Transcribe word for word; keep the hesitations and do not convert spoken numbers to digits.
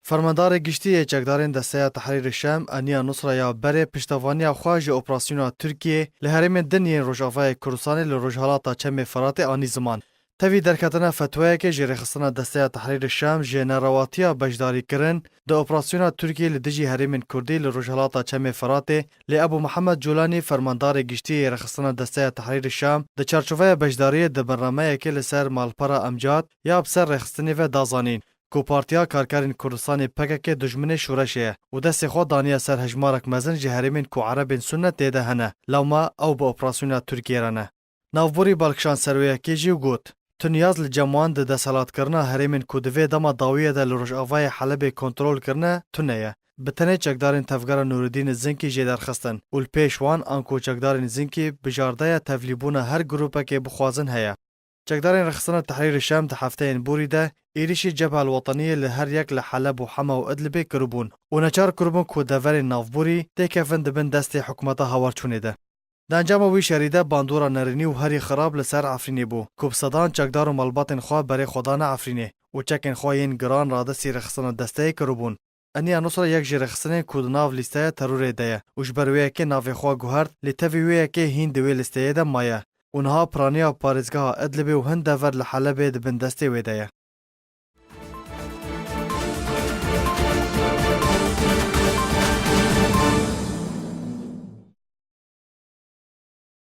Fermandarê Giştî yê Çekdarên Desteya Tehrîrê Şam, Eniya Nusra ya berê piştevaniya xwe ji operasyona Tirkiyê li herêmên din yên Rojavayê Kurdistanê li Rojhilata Çemê Firatê anî ziman. Tevî derketina fetwayekê ji Rêxistina Desteya Tehrîrê Şam ji nerewatiya beşdarîkirin di operasyona Tirkiyê li dijî herêmên Kurdî li Rojhilata Çemê Firatê, lê Ebû Mihemed Colanî, Fermandarê Giştî yê Rêxistina Desteya Tehrîrê Şam, di çarçoveya beşdariyê di bernameyekê li ser malpera Emcad ya bi ser rêxistinê ve da zanîn ku Partiya Karkerên Kurdistanê P K K dijminê şoreşê ye û destê xwe daniye ser hejmarek mezin ji herêmên ku erebên Sunne tê de hene, lewma ew bi operasyona Tirkiyê re ne. Navborî bal kişand ser wê yekê jî û got, Tu niyaz li cem wan di desthilatkirina herêmên ku di vê dema dawiyê de li rojavayê Helebê kontrol kirine tune ye. Bi tenê çekdarên Tevgera Nûreddînê Zinkî jê derxistin û li pêş wan anku çekdarên Zinkî bijardeya tevlîbûna her grûpekê bixwazin heye. Çekdarên Rêxistina Tehrîrê Şam di hefteyên borî de êrişî Cebha El Weteniyê li her yek li Heleb û Hema û Idlibê kiribûn û neçar kiribûn ku deverên navborî têkevin di bin destê hikûmeta hawarçûnê de. Di encama wî şerî de bandora nerînî û herî xirab li ser Efrînê bû, ku bi sedan çekdar û malbatên xwe berê xwe dane Efrînê û çekên xwe yên giran radestî rêxistina desteyê kiribûn. Eniya Nusra yek ji rêxistinên ku di nav lîsteya terorê de ye û ji ber wê yekê navê xwe guhert, lê tevî wê yekê hîn di wê lîsteyê de maye û niha piraniya parêzgeha Idlibê û hin dever li Helebê di bin destê wê de ye.